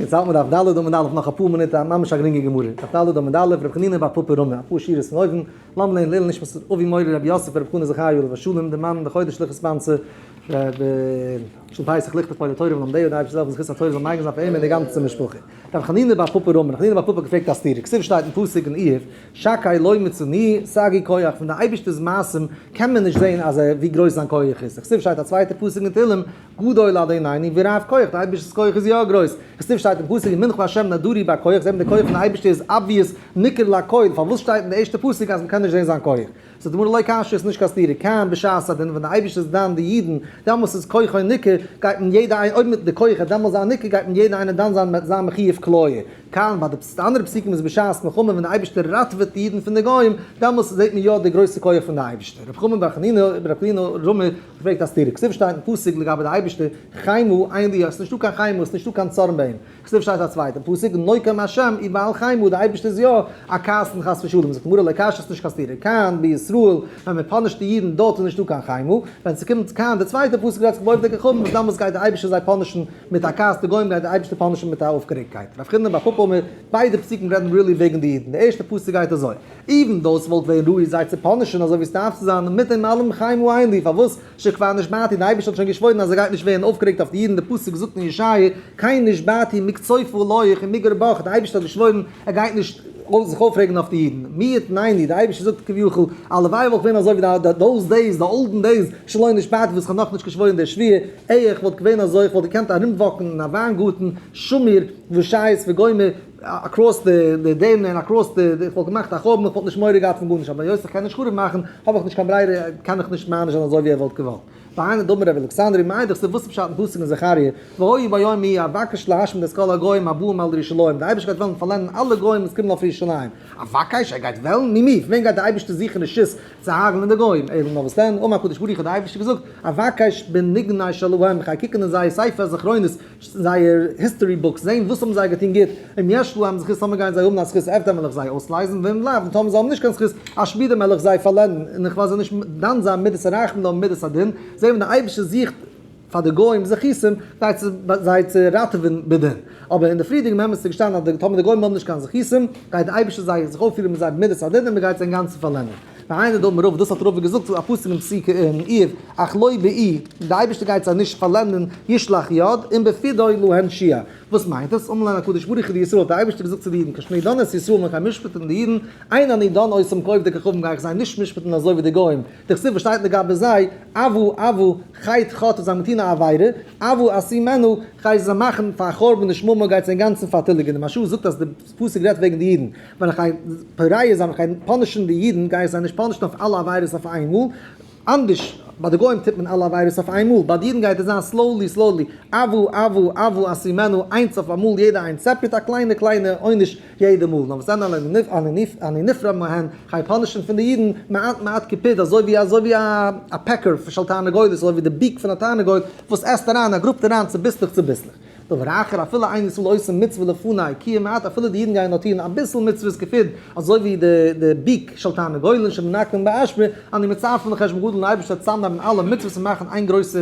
יעצט האלט מען דף ד' עמוד א' נאך אפאר מינוט א ממש א גרינגע גמרא, דף ד' עמוד א', רבי חנינא בר פפא רמי, אפאר שורות פון אויבן, לאמיר לערנען לעילוי נשמת אבי מורי רבי יוסף ברב חנא זכריה עליו השלום, די מאן די חודש לכת פנצה, רבי של פסח לכתוב פועלי תורה ולומדיה, די אייבערשטער זאל העלפן זכות התורה זאל מגין זיין פאר אים און די גאנצע משפחה. רבי חנינא בר פפא רמי, רבי חנינא בר פפא האט געפרעגט א סתירה, כתיב שטייט אין פסוק אין איוב, שקי לא מצאנוהו, סגי כח, פון די אייבערשטער'ס מעשים קען מען נישט זען אז ער ווי גרויס זיין כח איז, כתיב שטייט א צווייטע פסוק אין תהלים, גדול אדונינו ורב כח, די אייבערשטער'ס כח איז יא גרויס, כתיב שטייט אין פסוק ימינך ה' נאדרי בכח, זעט מען די כח פון די אייבערשטער איז obvious ניכר לכל, פארוואס שטייט אין די ערשטע פסוק אז מ'קען נישט זען זיין כח? זאגט די גמרא לא קשיא איז נישט קיין סתירה, כאן בשעת הדין ווען די אייבערשטער איז דן די אידן, דעמאלס איז כוחו ניכר, גייט מען יעדע איינער, אויב מיט די כח וועט דעמאלס זיין ניכר גייט מען יעדע איינער דן זיין מיט זיין מחיוב כליה, כאן ביי די אנדערע פסוקים איז בשעת מלחמה ווען די אייבערשטער ראטעוועט די אידן פון די גוים, דעמאלס זעט מען יא די גרויסע כח פון די אייבערשטער. רבי חמא בר חנינא, רבי חנינא רמי, פרעגט א סתירה, כתיב שטייט אין פסוק לגבי די אייבערשטער, חמה אין לי, עס איז נישטא קיין חמה, עס איז נישטא קיין צארן ביי אים. כתיב שטייט א צווייטע פסוק, נוקם השם ובעל חמה, די אייבערשטער איז יא א כעסן חס ושלום, זאגט די גמרא לא קשיא עס איז נישט קיין סתירה, כאן בישראל ווען מען פאנישט די אידן דארט איז נישטא קיין חמה, ווען ס'קומט כאן די צווייטע פסוק רעדט זיך בעובדי כוכבים וואס דאמאלס גייט די אייבערשטער זיי פאנישן מיט א כעס, די גוים גייט די אייבערשטער פאנישן מיט א אויפגערעגטקייט. רב חיננא בר פפא אומר, ביידע פסוקים רעדן really וועגן די אידן, די ערשטע פסוק גייט אזוי, even though ס'וואלט ווען ראוי זיי צו פאנישן אזוי ווי ס'דארף צו זיין, מיט דעם אלעם חמה אין לי, פארוואס שכבר נשבעתי, די אייבערשטער האט שוין געשוואוירן אז ער גייט נישט ווערן אויפגערעגט אויף די אידן, די פסוק זאגט אין ישעיה, כן נשבעתי מקצוף עליך ומגער בך, די אייבערשטער האט געשוואוירן ער גייט נישט זיך אויפרעגן אויף די אידן, מי יתנני, די אייבערשטער זאגט כביכול, הלוואי וואלט געווען אזוי ווי די those days, די olden days, שלא נשבעתי וואס איך האב נאכנישט געשוואוירן די שבועה, איך וואלט געווען אזוי, איך וואלט געקענט ארומוואקן אין א וויינגארטן, שמור, ושית וגומר, across די דעם און across די, איך וואלט געמאכט א חורבן, איך וואלט נישט מורא געהאט פון גארנישט, אבער היות איך קען נישט חרוב מאכן, האב איך נישט קיין ברירה, קען איך נישט מעניש זיין אזוי ווי ער וואלט געוואלט. והיינו דאמר רבי אלכסנדרי, מאי דכתיב וואס איז פשט אין פסוק אין זכריה, והיה ביום ההוא אבקש להשמיד את כל הגוים הבאים על ירושלים, די אייבערשטער גייט וועלן פארלענדן אלע גוים וואס קומען אויף ירושלים, אבקש, ער גייט וועלן? ממי? פון וועם גייט די אייבערשטער זוכן רשות צו הרג'נען די גוים? אלא נאר וואס דען, אמר הקדוש ברוך הוא האט די אייבערשטער געזאגט, אבקש בניגני שלהם, איך גיי קוקן אין זייער ספר זכרונות, זייער history books, זעהן וואס האבן זיי געטון גוט, אם יש להם זכות טאמער גייען זיי האבן א זכות אפדם וועל איך זיי אויסלייזן, ואם לאו, און טאמער זיי האבן נישט קיין זכות, אשמידם וועל איך זיי פארלענדן, און איך וועל זיי נישט דן זיין מידת הרחמים נאר מידת הדין, זעהן ווען דער אייבערשטער זוכט פאר די גוים זכותים, כדי צו זיי צו ראטעווען בדין. אבער אין די פריערדיגע מימרות איז געשטאנען אז טאמער די גוים האבן נישט קיין זכותים, גייט דער אייבערשטער זיי זיך אויפפירן מיט זיי במידת הדין און מען גייט זיי אינגאנצן פארלענדן. והיינו דאמר רבא, דאס האט רבא געזאגט א פסוק אין פסוק אין איוב, אך לא באי, די אייבערשטער גייט זיי נישט פארלענדן, ישלח יד, אם בפידוי להן שיע. וואס מיינט עס? אמר להן הקדוש ברוך הוא לישראל, האט דער אייבערשטער געזאגט צו די אידן, כשאני דן את ישראל ווען איך גיי משפט'ן די אידן, אין אני דן אותם כעובדי כוכבים גיי איך זיי נישט משפט'ן אזוי ווי די גוים, דכתיב וואס שטייט לגבי זיי, עוו עוו חטא חטאו זיי האבן געטון א עבירה, עוו אשימנו, כ'גיי זיי מאכן פאר א חורבן די שממה גייט זיי אינגאנצן פארטיליגן, די מהרש"א זאגט אז די פסוק רעדט וועגן די אידן, ווען איך גיי פורע זיין, איך גיי פאנישן די אידן, גיי איך זיי נישט פאנישן אויף אלע עבירות אויף איינמאל, אנדערש ביי די גוים טוט מען אלע עבירות אויף איינמאל, ביי די אידן גייט עס זיין slowly slowly, עוו עוו עוו אשימנו, איינס אויף אמאל יעדע איינס separate, א קליינע קליינע עונש יעדע מאל, נאר וואס דען אני נפרע מהן, כ'גיי פאנישן פון די אידן מעט מעט כפיד, אזוי ווי אזוי ווי א pecker של תרנגולת, אזוי ווי די beak פון א תרנגול וואס עסט אריין, ער גראבט אריין צוביסלעך צוביסלעך. דבר אחר, אפילו אין ישראל עושים מצוה לפני, כי אם מעט, אפילו די אידן גייען נאר טוען אביסל מצוות כפיד, אזוי ווי די beak של תרנגולין שמנקבין באשפה, אני מצרפן לחשבון גדול און אייבערשטער וועט צוזאמנעמען אלע מצוות און מאכן איין גרויסע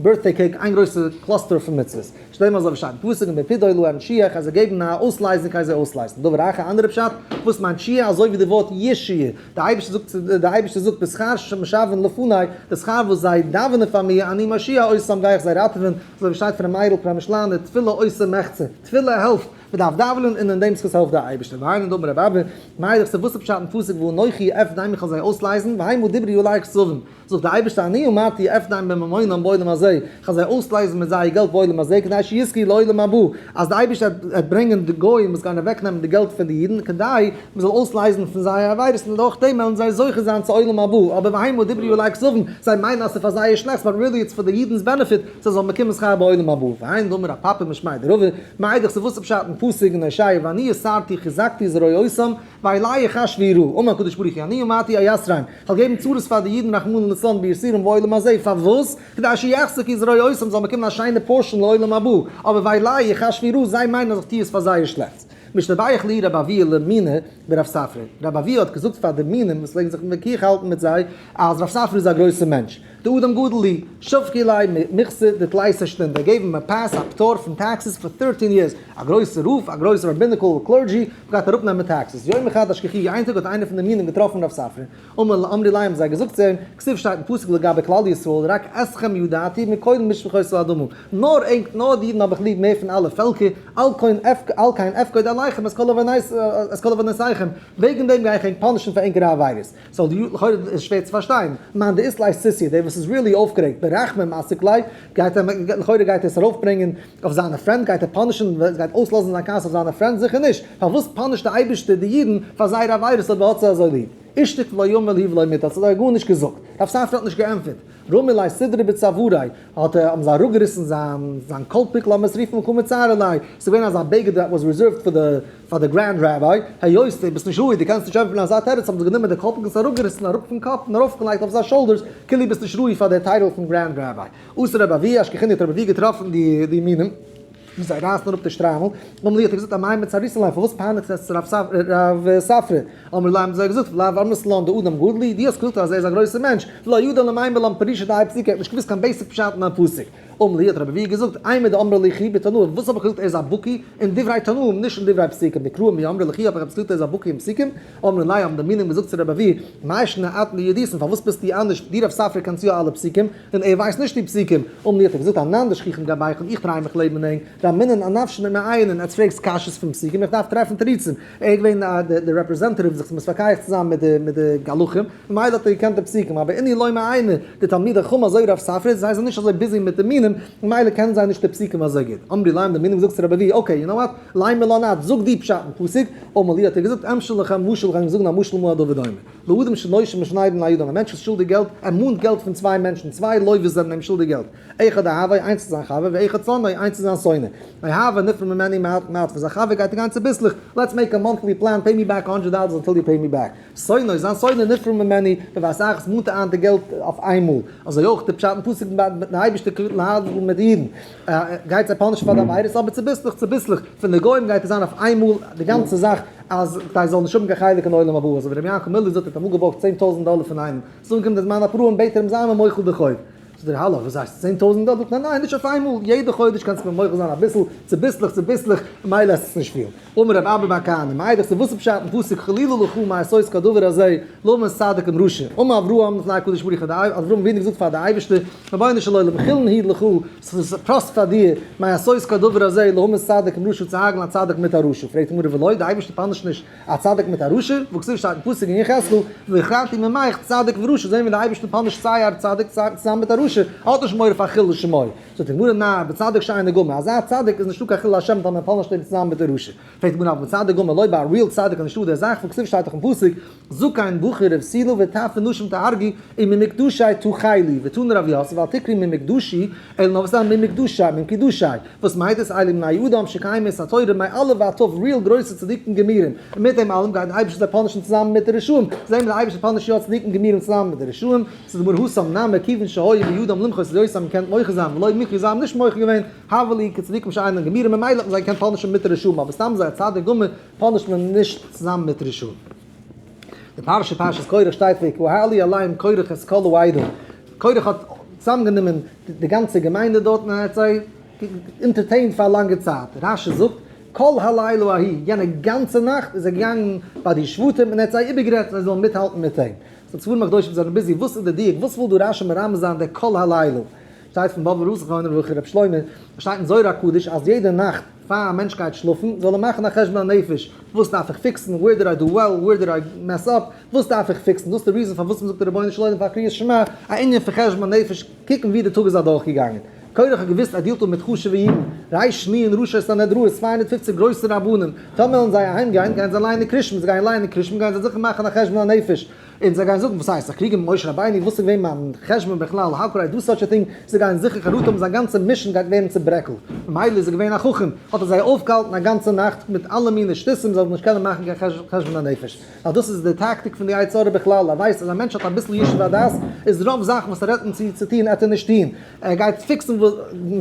birthday cake, איין גרויסע cluster פון מצוות. שנאמר אזוי ווי שטייט אין פסוק ובפדוי להם שיח אז זיי געבן א אויסלייזונג גיי זיי אויסלייזן. דבר אחר, אנדערע פשט, וואס מיינט שיע? אזוי ווי די ווארט ישעי', די אייבערשטער זאגט צו די אייבערשטער זאגט בשכר שמשווין לפני, די שכר וואס זיי דאווענען פאר מיר, אני מושיע אותם גיי איך זיי ראטעווען, אזוי ווי שטייט פון ר' מאיר'ל פרעמישלאנער, תפילה עושה מחצה, תפילה העלפט, מען דארף דאווענען און אין דעם זכות העלפט דער אייבערשטער, והיינו דאמר רב אבא, מאי דכתיב וואס איז פשט אין פסוק ואנכי אפדם איך וועל זיי אויסלייזן, והמה דברי עלי כזבים, זאגט דער אייבערשטער אני אמרתי אפדם בממונם בעולם הזה, איך וועל זיי אויסלייזן מיט זייער געלט בעולם הזה, כדי שיזכו לעולם הבא, אז דער אייבערשטער וועט ברענגען די גוים וואס גייען אוועקנעמען די געלט פון די אידן, כדי מען זאל אויסלייזן פון זייער עבירות און דורך דעם וועלן זיי זוכה זיין צו עולם הבא, אבער והמה דברי עלי כזבים, זיי מיינען אז ס'איז פאר זייער שלעכטס, but really it's פאר די אידנ'ס benefit, זיי זאלן באקומען שכר בעולם הבא, והיינו דאמר רב פפא משמיה דרבא, מאי דכתיב וואס איז פשט אין פסוק אין הושע ואני יסרתי חזקתי זרועותם, ואלי יחשבו רעה, אמר הקדוש ברוך הוא אני אמרתי אייסרם, כ'וועל געבן צרות פאר די אידן רחמנא לצלן ביסורים בעולם הזה, פארוואס? כדי שיחזקו זרועותם זאלן באקומען א שיינע portion לעולם הבא, אבער ואלי יחשבו רעה, זיי מיינען אז איך טו עס פאר זייער שלעכטס. משתבח להו רבי אבהו למיני ברב ספרא, רבי אבהו האט געזאגט פאר די מינים וואס פלעגן זיך מתווכח האלטן מיט זיי אז רב ספרא איז א גרויסער מענטש, דאדם גדול הוא, שבקו ליה מכסא דתליסר שנין, זיי געבן אים א pass א פטור פון taxes פאר 13 years, א גרויסער רב, א גרויסער rabbinical clergy, גייט אראפנעמען taxes. יומא חד אשכחוהו, איין טאג האט איינער פון די מינים געטראפן רב ספרא, אמר אמרי ליה האבן זיי געזאגט צו אים, כתיב שטייט אין פסוק לגבי כלל ישראל, רק אתכם ידעתי מכל משפחות האדמה, נאר ענק, נאר די אידן האב איך ליב מער פון אלע פעלקער, על כן על כן אפקוד עליכם את כל עוונותיכם, וועגן דעם גיי איך ענק punish ן פאר ענקערע עבירות. so די לכאורה איז שווער צו פארשטיין, מאן דאית ליה סוסיא, דער וואס איז really אויפגערעגט, ברחמים מסיק ליה, גייט ער, לכאורה גייט ער עס ארויפברענגען אויף זיינע friend, גייט ער punish ן, גייט אויסלאזן זיין כעס אויף זיינע friend? זיכער נישט. פארוואס punish ט די אייבערשטער די אידן פאר זייערע עבירות אויב ער האט זיי אזוי ליב? אישתיק ולא אמר להו ולא מידי, האט זיי גארנישט געזאגט. רב ספרא האט נישט געענטפערט. רמי ליה סודרא בצואריה, האט ער, האבן זיי אראפגעריסן זיין זיין קאלפיק, לאמיר עס רופן קא מצערי ליה, ס'איז געווען אזא בגד that was reserved פאר די פאר די grand rabbi, היות דו ביסט נישט ראוי, דו קענסט נישט ענטפערן אזא תירוץ, האבן זיי גענומען די קאלפיק און עס אראפגעריסן אראפ פון קאפ און ארויפגעלייגט אויף זיין shoulders, כאילו ביסט נישט ראוי פאר די title פון grand rabbi. אתא רבי אבהו אשכחינהו האט רבי אבהו געטראפן די די מינים. ווי זיי רייסן אראפ די שטריימל, אמר להו האט ער געזאגט אמאי מצעריתון ליה פארוואס פייניגט עטס רב ספרא, אמרי ליה האבן זיי געזאגט לאו אמרת לן דאדם גדול הוא, דו האסט געזאגט אז ער איז א גרויסער מענטש, ולא ידע למימר לן פירושא דהאי פסוקא, ער האט נישט געוואוסט קיין basic פשט אין א פסוק. אמר להו האט רבי אבהו געזאגט אימר דאמרי ליכו בתנאי, וואס האב איך געזאגט ער איז א בקי אין דברי תנאים נישט אין דברי פסוקים, דקראי מי אמרי ליכו האב איך עפעס געזאגט ער איז א בקי אין פסוקים, אמרי ליה האבן די מינים געזאגט צו רבי אבהו מאי שנא אתון דידיעתן פארוואס ביסטו אנדערש, דו רב ספרא קענסט יא אלע פסוקים, און ער ווייסט נישט די פסוקים, אמר להו האט ער געזאגט אנן דשכיחן גבייכון איך דריי מיך לעבן ענק, דאמינן אנפשי ומעיינן, עטס פרעגסט קשיות פון פסוקים איך דארף טרעפן תירוצים, ער איז געווען די representative זיך מתווכח צו זיין מיט די מיט די גלחים, ממילא האט ער געקענט די פסוקים, אבער אינהו לא מעייני, די תלמידי חכמים אזוי רב ספרא, זיי זענען נישט אזוי busy מיט די מינים, ממילא קענען זיי נישט די פסוקים אזוי גוט, אמרי ליה האבן די מינים געזאגט צו רבי אבהו, okay you know what, לימא לן את, זאג דו פשט אין פסוק, אמר להו האט ער געזאגט אמשול לכם משל איך וועל ענק זאגן א משל מה הדבר דומה. לאדם שנושה משני בני אדם, א מענטש איז שולדיג געלט, ער מאנט געלט פון צוויי מענטשן, צוויי לוות זענען אים שולדיג געלט, אחד אוהבו, איינס איז זיין חבר, ואחד שונאו, איינס איז זיין שונא. אוהבו נפרע ממנו מעט מעט, פון זיין חבר גייט ער גיין צוביסלעך, let's make a monthly plan, pay me back hundred dollars until you pay me back. שונאו, זיין שונא נפרע ממנו בבת אחת, מאנט ער איין די געלט אויף איינמאל. אזוי אויך די פשט אין פסוק מיט די אייבערשטער להבדיל מיט אידן, גייט זיי punish ן פאר די עבירות, אבער צוביסלעך צוביסלעך, פון די גוים גייט עס זיין אויף איינמאל די גאנצע זאך, אז זיי זאלן נישט האבן קיין חלק אין עולם הבא, אזוי ווי רבי יעקב מילער זאגט ער האט אמאל געבארגט 10,000 דאלער פון איינעם, ס'איז אנגעקומען די זמן הפרעון בעט ער אים זיי מיר מוחל די חוב, זאגט ער האלא וואס הייסט 10,000 דאלער, זאגט ער ניין נישט אויף איינמאל, יעדע חודש קענסטו מיר מוחל זיין אביסל, צוביסלעך צוביסלעך, ממילא עס איז נישט פיל. אמר רב אבא בר כהנא, מאי דאך וואס איז פשט אין פסוק חלילה לך מעשות כדבר הזה, להמית צדיק עם רשע, אמר אברהם לפני הקדוש ברוך הוא, אברהם אבינו געזאגט פאר די אייבערשטער, רבונו של עולם, חולין הוא לך, ס'איז פראסט פאר דיר, מעשות כדבר הזה, להמית צדיק עם רשע, צו הרג'ן א צדיק מיט א רשע. פרעגט די גמרא, ולא, די אייבערשטער punish ט נישט א צדיק מיט א רשע, והכתיב שטייט אין פסוק אין יחזקאל, והכרתי ממך צדיק ורשע, זעהן מיר די אייבערשטער punish ט סיי א צדיק צוזאמען מיט א רשע, האט נישט מורא פאר חילול שמו. זאגט די גמרא, נאר בצדיק שאינו גמור, אזא צדיק איז נישטא קיין חילול השם טאמער מען punish ט אים צוזאמען מיט די רשע. פרעגט די גמרא, אבל בצדיק גמור לא, ביי א real צדיק איז נישטא די זאך, והכתיב שטייט דאך אין פסוק, זקן בחור ובתולה וטף ונשים תהרגי וממקדשי תחלי, ותני רב יוסף אל תקרי ממקדשי, אלא נאר וואס איז ממקדשי, ממקידושי, וואס מיינט עס אלו בני אדם שקיימו את התורה מא' ועד ת', real גרויסע צדיקים גמורים, און מיט דעם אלעם גייט די אייבערשטער זיי punish ן צוזאמען מיט די רשעים, זעהן מיר די אייבערשטער punish ט יא צדיקים גמורים צוזאמען מיט די רשעים, ס'איז גמרא התם נמי כיוון שהיו בידם למחות היות אז מ'קען מוחה זיין ולא מיחו זיי האבן נישט מוחה געווען, הוו להו כצדיקים שאינן גמורים ממילא האט מען זיי געקענט punish ן מיט די רשעים אבער סתם זיי א צדיק גמור punish ט מען נישט צוזאמען מיט רשעים. די פרשה פרשת קרח שטייט ויקהלו עליהם קרח את כל העדה, קרח האט צוזאמגענומען די גאנצע געמיינדע דארט און ער האט זיי entertained פאר א לאנגע צייט, רש"י זאגט כל הלילה ההוא, יענע גאנצע נאכט איז ער געגאנגען ביי די שבטים און ער האט זיי איבערגערעדט זיי זאלן מיטהאלטן מיט אים. so ספרים הקדושים זענען busy, וואס איז די דיוק, וואס וויל דא רש"י מרמז זיין דער כל הלילה? שטייט פון באבוב רב זכרונו לברכה רבי שלמה, שטייט אין זוהר הקדוש אז יעדע נאכט פאר א מענטש גייט שלאפן זאל ער מאכן א חשבון הנפש, וואס דארף איך fix ן, where did I do well, where did I mess up, וואס דארף איך fix ן, דאס איז די reason פארוואס מ'זאגט רבונו של עולם פאר קריאת שמע, א ענין פון חשבון הנפש, קוקן ווי די טאג איז אדורכגעגאנגען. קרח האט געוואוסט ער deal ט אפ מיט חשוב'ע אידן, ריש נון ראשי סנהדראות, 250 גרויסע רבנים, טאמער וועלן זיי אהיים גיין, גייען זיי לייענען קרישמע, זיי גייען לייענען קרישמע, גייען זיי זיכער מאכן א חשבון הנפש. און זיי גייען זאגן, וואס הייסט, איך קריג מיט משה רבינו, וואס איז געווען מיין חשבון בכלל, how could I do such a thing, זיי גייען זיכער חרטה האבן, זיין גאנצע mission גייט ווערן צוברעקלט, ממילא איז ער געווען א חכם, האט ער זיי אויפגעהאלטן א גאנצע נאכט מיט אלע מיני שטותים זיי זאלן נישט קענען מאכן קיין חשבון הנפש, ווייל דאס איז די טאקטיק פון די יצר הרע בכלל, ער ווייסט אז א מענטש האט אביסל ישוב הדעת, איז רוב זאכן וואס ער רעדט אים צו צו טון עט ער נישט טון, ער גייט fix ן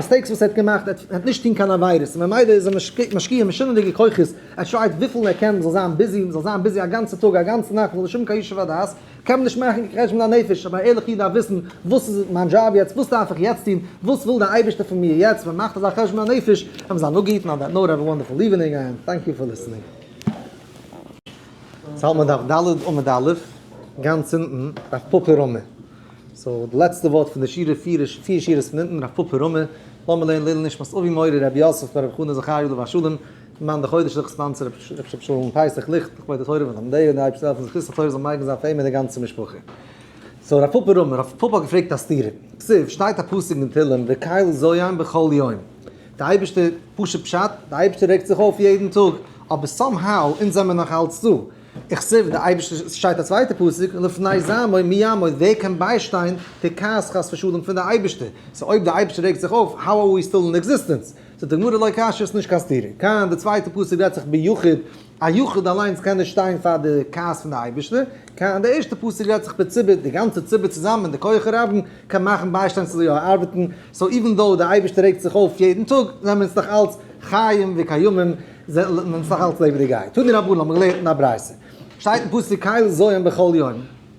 mistakes וואס ער האט געמאכט, ער וועט נישט טון קיין עבירות, ממילא איז ער משקיע משונה'דיגע כוחות, ער try ט וויפיל ער קען מ'זאל זיין busy, מ'זאל זיין busy א גאנצע טאג, א גאנצע נאכט, מ'זאל נישט האבן קיין ישוב הדעת, קען מען נישט מאכן קיין חשבון הנפש, אבער א ערליכע איד דארף וויסן, וואס איז מיין דזשאב יעצט, וואס דארף איך יעצט טון, וואס וויל דער אייבערשטער פון מיר יעצט, ווען מ'מאכט אזא חשבון הנפש, וועט מען זיין אפגעהיטן, on that note have a wonderful evening and thank you for listening. יעצט האלט מען דף ד' עמוד א', גאנץ אונטן, רב פפא רמי. so די לעצטע ווארט פון די שורה, פיר שורות פון אונטן, רב פפא רמי, לאמיר לערנען לעילוי נשמת אבי מורי רבי יוסף בר רבי חנא זכריה עליו השלום, מאן די חודש זיך sponsor רבי שלום פסח ליכט לכבוד די תורה ולומדיה און די אייבערשטער העלפן זכות התורה זאל מגין זיין פאר אים און די גאנצע משפחה. so רב פפא רמי, רב פפא האט געפרעגט א סתירה, כתיב, שטייט א פסוק אין תהלים וקל זועם בכל יום, די אייבערשטער, פשוט פשט, די אייבערשטער רעגט זיך אויף יעדן טאג, אבער somehow אונז זעמיר נאך אלץ דא, וכתיב די אייבערשטער שטייט א צווייטע פסוק לפני זעמו מי יעמוד ווער קען ביישטיין די כעס חס ושלום פון די אייבערשטער, so אויב די אייבערשטער רעגט זיך אויף how are we still in existence? זאגט די גמרא לא קשיא ס'נישט קיין סתירה, כאן די צווייטע פסוק רעדט זיך ביחיד, א יחיד אליינס קען נישט שטיין פאר די כעס פון די אייבערשטער, כאן די ערשטע פסוק רעדט זיך בציבור, די גאנצע ציבור צוזאמען די כח הרבים קען מאכן ביישטיין ס'זאל יא ארבעטן, so even though די אייבערשטער רעגט זיך אויף יעדן טאג זענען מיר אונז נאך אלץ חיים וקיימים. זעלט מען סך אלץ לעבעדיגעהייט. תנו רבנן האבן געלערנט אין א ברייתא. שטייט אין פסוק קל זועם בכל יום.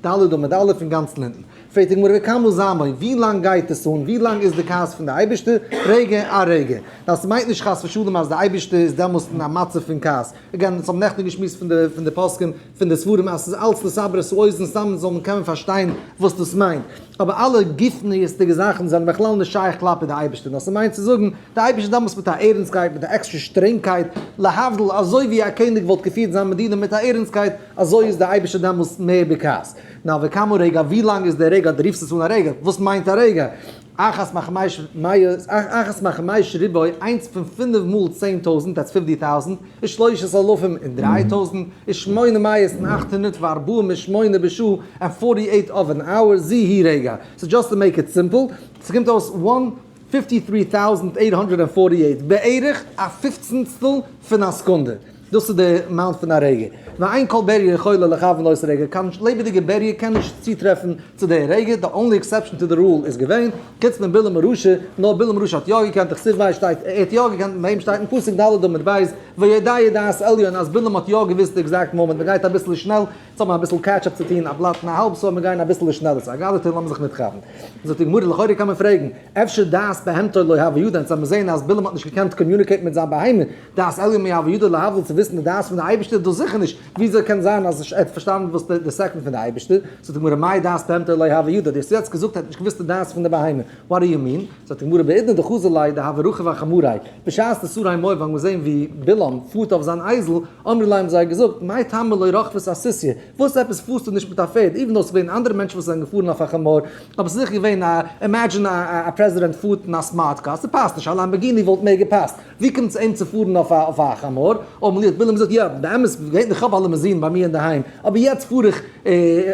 ד' עמוד א' פון גאנץ לינדן. פרעגט די גמרא וכמה זעמו, ווי לאנג גייט עס אן, ווי לאנג איז די כעס פון די אייבערשטער, רגע א רגע. דאס מיינט נישט חס ושלום אז די אייבערשטער איז דעמאלסט אין א מצב פון כעס. again, אונז האבן נעכטן געשמועסט פון די פון די פוסקים פון די ספרים אז ס'איז אלץ לסבר את האוזן סתם זאל מען קענען פארשטיין וואס דאס מיינט. אבער אלע גופניות'דיגע זאכן זענען בכלל נישט שייך כלפי די אייבערשטער, נאר ס'מיינט צו זאגן, די אייבערשטער דאמאלס מיט א ערנסטקייט, מיט א עקסטרע שטרענגקייט, להבדיל אזוי ווי א קעניג וואלט געפירט זיין מדינה מיט א ערנסטקייט, אזוי איז די אייבערשטער דאמאלס מער בכעס. נאר וכמה רגע, ווי לאנג איז דער רגע, דו רופסט עס אן א רגע, וואס מיינט א רגע? אחת מחמש מאות, אחת מחמש ריבוא, איינס פון פינף מאל 10,000, that's 50,000, ושלושת אלפים און 3,000, ושמונה מאות און 840 ושמונה בשעה, and 48 of an hour, זו היא רגע. so just to make it simple, ס'קומט אויס one 53,848, בערך א פופצנסטל פון א סעקונדע. דאס איז די amount פון א רגע. ואין כל בריה יכולה לכוון לאותו רגע, קיין לעבעדיגע בריה קען נישט צוטרעפן צו די רגע, the only exception to the rule איז געווען, חוץ מן בלעם הרשע, נאר בלעם הרשע האט יא געקענט, דכתיב ביה שטייט, ער האט יא געקענט, ביי אים שטייט אין פסוק ד' עמוד ב', ויודע דעת עליון אז בלעם האט יא געוואוסט די exact moment, מען גייט אביסל שנעל, יעצט האט מען אביסל catch up צו טון, א בלאט און א האלב, so מיר גייען אביסל שנעלער, so אגדתא לאמיר זיך מיטכאפן. זאגט די גמרא, לכאורה קען מען פרעגן, אפשר דעת בהמתו לא הוה ידע, אונז האבן געזען אז בלעם האט נישט געקענט communicate ן מיט זיין בהמה, דעת עליון מי הוה ידע להבדיל צו וויסן די דעת פון די אייבערשטער, דאס זיכער נישט, וויאזוי קען זיין אז ער האט פארשטאנען וואס די second פון די אייבערשטער, זאגט די גמרא מאי דעת בהמתו לא הוה ידע, דו האסט יעצט געזאגט ער האט נישט געוואוסט די דעת פון די בהמה, what do you mean? זאגט די גמרא בעידנא דחזו ליה דהוה רכיב אחמריה, בשעת די שרי מואב האבן געזען ווי בלעם פארט אויף זיין אייזל, אמרו ליה האבן זיי געזאגט, מאי טעמא לא רכבת אסוסיא, וואס עפעס פארסטו נישט מיט א פערד, even though ס'איז געווען אנדערע מענטשן וואס זענען געפארן אויף א חמור, אבער ס'איז זיכער געווען א, imagine א פרעזידענט פארט אין א smart car, ס'פאסט נישט, א Lamborghini וואלט מער געפאסט, ווי קומט עס אים צו פארן אויף א חמור? אמר להו האט בלעם געזאגט, יא, באמת געווענליך איך האב א לימוזין ביי מיר אינדערהיים, אבער יעצט פאר איך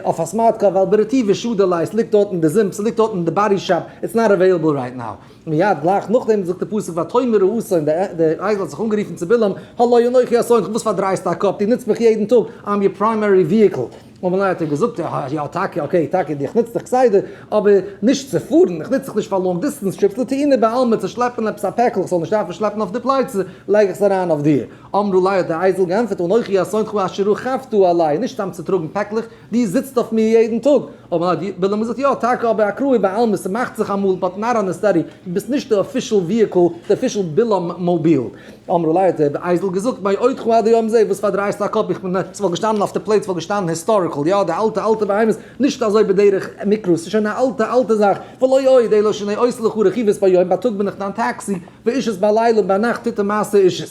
אויף א smart car ווייל ברטיבא שדי ליה, ס'ליגט דארט אין די זומפ, ס'ליגט דארט אין די body shop, it's not available right now. מיד גלייך נאכדעם זאגט די פסוק ותאמר האתון, די אייזל האט זיך אנגערופן צו בלעם, הלא אנכי אתונך, וואס פארדרייסטו א קאפ, דו נוצט מיך יעדן טאג, I'm your primary vehicle. אמר ליה האט ער געזאגט, יא טאקע, okay טאקע, איך נוץ דיך כסדר, אבער נישט צו פארן, איך נוץ דיך נישט פאר long distance trips, לטעינה בעלמא, צו שלעפן עפעס א פעקל, איך זאל נישט דארפן שלעפן אויף די פלייצע, לייג איך עס אריין אויף דיר. אמרה ליה האט די אייזל געענטפערט, אנכי אתונך אשר רכבת עלי, נישט סתם צו טראגן פעקלעך, דו זיצט אויף מיר יעדן טאג. אמר ליה האט בלעם געזאגט, יא טאקע, אבער אקראי בעלמא, ס'מאכט זיך אמאל, but not on a steady, דו ביסט נישט די official vehicle, די official בלעם mobile. אמרה ליה האט די אייזל געזאגט, מה אודך עד היום הזה, וואס פארדרייסטו א קאפ, איך בין, ס'וואלט געשטאנען אויף די plate, ס'וואלט געשטאנען historical, יא, די אלטע אלטע בהמות, נישט אזוי בדרך מקרא, ס'איז שוין א אלטע אלטע זאך, ולא עוד אלא שאני עושה לך רכיבות ביום, בייטאג בין איך דיין טעקסי, ואישות בלילה, און ביינאכט טוט ער מעשה אישות.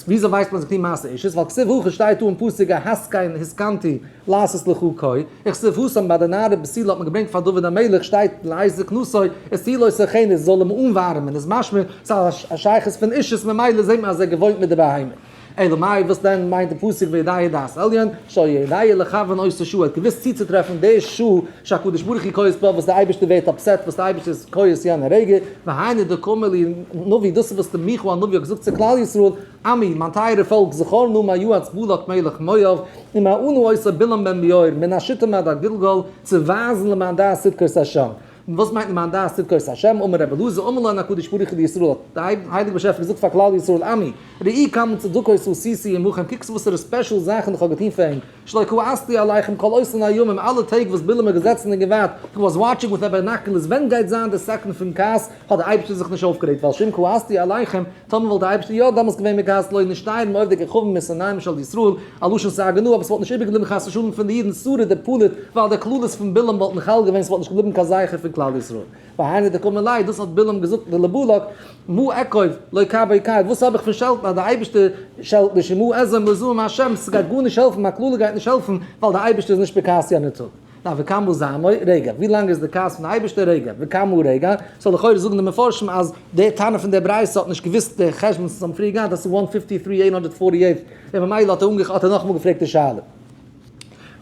וויאזוי ווייסט מען אז איך טו מעשה אישות? ווייל כתיב הכא שטייט דא אין פסוק ההסכן הסכנתי לעשות לך כה, וכתיב התם ביי די נערה בתולה האט מען געברענגט פאר דוד המלך שטייט לעת זקנתו את תהיה לו סוכנת זאל אים אנווארעמען איז משמע ס'איז א שייכות פון אישות ממילא זעט מען אז ער געוואוינט מיט די בהמה. אלא מאי וואס דען מיינט די פסוק ויודע דעת עליון, שהיה יודע לכוון אותה שעה, ער האט געוואוסט צוצוטרעפן די שעה שהקדוש ברוך הוא כועס בה וואס די אייבערשטער ווערט upset, וואס די אייבערשטער איז כועס יענע רגע, והיינו דקאמר להו נביא, דאס איז וואס די מיכה הנביא האט געזאגט צו כלל ישראל, עמי, מיין טייערע פאלק, זכור נא מה יעץ בלק מלך מואב, ומה ענה אותו בלעם בן בעור, מן השיטים עד הגלגל, צו ווייזן למען דעת צדקות השם. און וואס מיינט למען דעת צדקות השם? אמר רבי אלעזר, אמר להן הקדוש ברוך הוא לישראל, האט דער הייליגער באשעפער געזאגט פאר כלל ישראל, עמי, ראו כמה צדקות עשיתי עמכם, קוקטס וואסערע special זאכן איך האב געטון פאר ענק, שלא כעסתי עליכם כל אותן הימים, אלע טעג וואס בלעם האט געזעצן און געווארט, he was watching with binoculars, ווען גייט זיין די second פון כעס, האט דער אייבערשטער זיך נישט אויפגערעגט, ווייל שאם כעסתי עליכם, טאמער וואלט דער אייבערשטער יא דאמאלס געווען בכעס לא נשתייר מעובדי כוכבים משונאיהם של ישראל, א לשון סגי נהור, אבער ס'וואלט נישט איבערגעבליבן חס ושלום פון די אידן שריד ופליט, ווייל די קללות פון בלעם וואלטן חל געווען, ס'וואלט נישט געבליבן קיין זכר פון כלל ישראל. והיינו דקאמר ליה, דאס האט בלעם געזאגט לבלק, מה אקוב, לא קבה קל, וואס האב איך פון שעלטן אז דער אייבערשטער שעלט נישט, ומה אזעום לא זעם השם, ס'גייט גארנישט העלפן, מיין קללה גייט נישט העלפן, ווייל דער אייבערשטער איז נישט בכעס יענער טאג. נאר וכמה זעמו, רגע, ווי לאנג איז די כעס פון די אייבערשטער רגע, וכמה רגע, סאו לכאורה זאגן די מפרשים אז די תנא פון די ברייתא האט נישט געוואוסט די חשבון וואס אונז האבן פריער געהאט אז ס'איז one fifty three eight hundred forty eight און ממילא האט ער אנגע האט ער נאכאמאל געפרעגט די שאלה.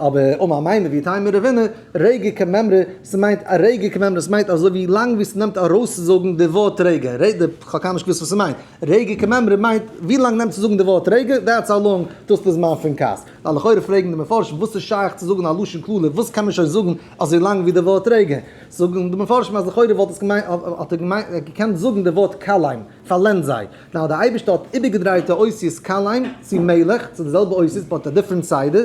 אבער אמר אמימר ואיתימא רבינא, רגע כמימרא, ס'מיינט א רגע כמימרא, ס'מיינט אזוי ווי לאנג ווי ס'נעמט ארויסצוזאגן די ווארט רגע, רגע, כ'האב קיינמאל נישט געוואוסט וואס ס'מיינט, רגע כמימרא מיינט ווי לאנג נעמט צו זאגן די ווארט רגע, that's how long, דאס איז די זמן פון כעס. ווייל לכאורה פרעגן די מפרשים וואס איז שייך צו זאגן א לשון קללה, וואס קען מען שוין זאגן אזוי לאנג ווי די ווארט רגע? זאגן די מפרשים אז לכאורה וואלט עס געמיינט, האט ער געמיינט, ער האט געקענט זאגן די ווארט כלם, פארלענד זיי. נאר דער אייבערשטער האט איבערגעדרייט די אותיות כלם צו מלך, ס'איז די זעלבע אותיות but א different סדר,